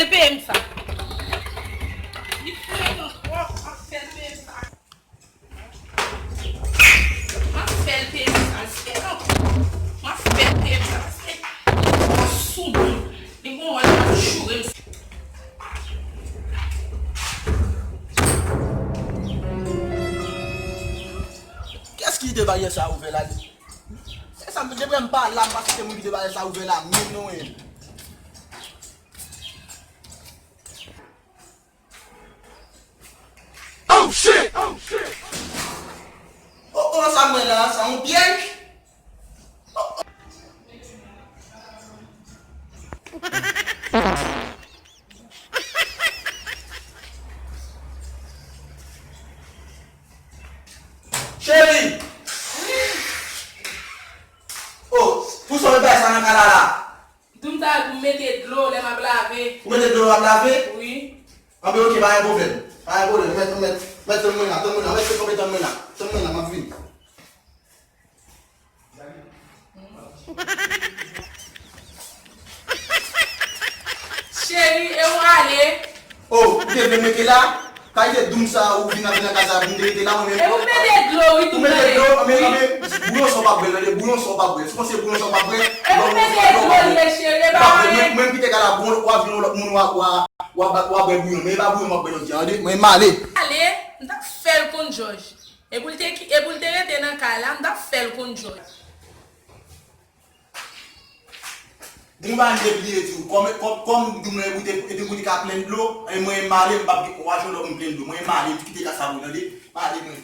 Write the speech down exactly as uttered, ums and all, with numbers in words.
Peye m sa. Li frekan twòp, m ap fè l peye m sa. M ap fè l peye m sa, l frekan. M ap fè l peye m sa, paske sou moun. Li gon wòl l ap joure m. Kiyès ki kite baryè sa ouvè la? Se sa, depi m pa la, m pa kite moun kite baryè sa ouvè la, menm non, e. Oh shit! Oh shit! Oh, oh, sa m wè la, sa yon pyèj? Cheri! Oh, pou sa w bay sa nan kay la la? Doum sa pou m mete dlo lè m ap lave. Ou mete dlo lè w ap lave? Wi. Anben, oke, pa gen pwoblèm. Pa gen pwoblèm. Mèt, mèt, mèt, tann mwen la, tann mwen la, mèt, tann mwen la, tann mwen la, m ap vini. Cheri, e w ale? Oh, ou te vle m rete la? Pa kite doum sa ou vin nan, vin nan kay sa pou m te rete la, mwen menm. E pou mete dlo, wi, tou mete dlo, anben, anben, bouyon sa w p ap bwè, tande, bouyon sa w p ap bwè. Si w panse bouyon sa w p ap bwè, e pou mete dlo, li ye, cheri, e pa anyen. Mwen, mwen kite kay la, bon, w ap vin yon lòt moun, w a, w a, w a, w a bwè bouyon, men e pa bouyon m ap bwè jodi a, tande, mwen m ale. Ale, m t ap fè l konn jòj. E pou l te, e pou l te rete nan kay la, m t ap fè l konn jòj. Bon, pa m te bliye di w, kòm, kòm, kòm doum nan e pou te, e te pou te ka plen dlo, e mwen m ale, m p ap gen, w a jwenn lòt moun plen dlo. Mwen m ale, m kite kay sa pou w, tande? M ale, mwen.